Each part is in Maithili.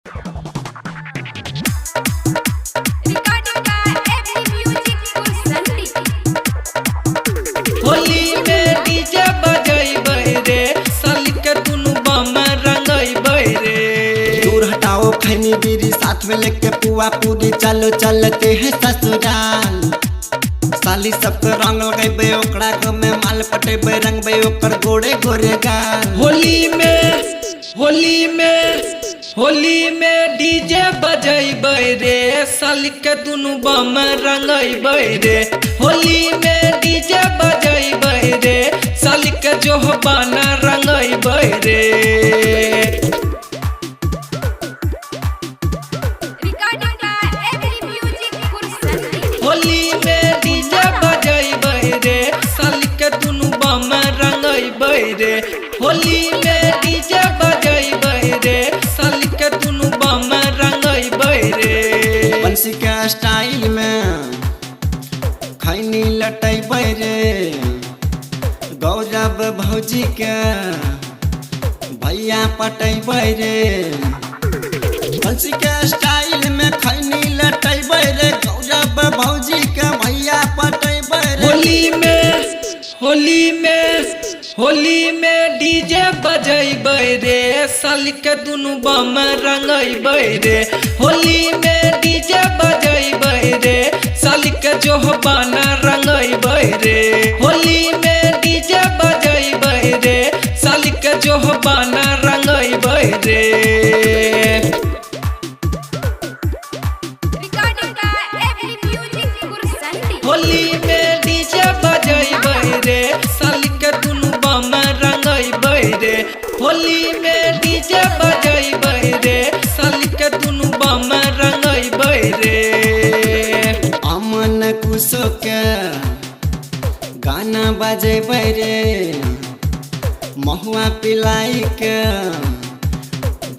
Recording by Every Music Kursandi. Holi में डीजे बजैबै रे, साली के दुनू बम रंगैबै रे। दूर हटाओ खैनी बीड़ी, साथ में लेके पुआ पूरी, चलो चलते हैं ससुराल। साली सबके रंग लगेबे, ओकरा के में माल पटेबे, रंगबे ओकर गोरे गोरे गाल। होली में, होली में, होली में डीजे बजैबै रे, साली के दुनू बम रंगैबै रे। होली में डीजे बजैबै रे, साली के जोहबाना रंगैबै रे। Recording by Every Music Kursandi. Holi में डीजे बजैबै रे, साली के दुनू बम रंगैबै रे। होली में डीजे बजैबै रे, साली के दुनू बम रंगैबै रे। बंसी के स्टाइल में खैनी लटेबै रे, गौरव भौजी के भैया पटेबै रे। बंसी के स्टाइल में खैनी लटेबै रे, गौरव भौजी के भैया पटेबै रे। होली में, होली में, होली में डीजे बजैबै रे, साली के दुनू बम रंगैबै रे। होली में डीजे बजैबै रे, साली के जोहबाना रंगैबै रे। होली में डीजे बजैबै रे, साली के जोहबाना रंगैबै रे। Recording by Every Music Kursandi. Holi में डीजे बजैबै रे, साली के दुनू बम रंगैबै रे। होली में डीजे बजैबै रे, साली के दुनू बम रंगैबै रे। अमन कुशो के गाना बजेबै रे, महुआ पिलाई के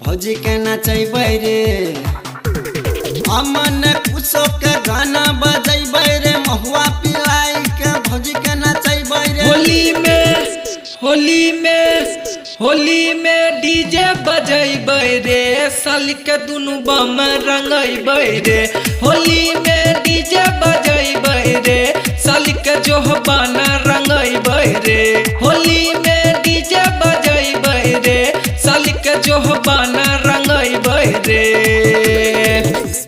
भौजी के नचैबै रे। अमन कुशो के गाना बजेबै रे, महुआ पिलाई के भौजी के नचैबै रे। होली में, होली में, होली में डीजे बजैबै रे, साली के दुनू बम रंगैबै रे। होली में डीजे बजैबै रे, साली के जोहबाना रंगैबै रे। होली में डीजे बजैबै रे, साली के जोहबाना रंगैबै रे।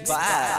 Bye.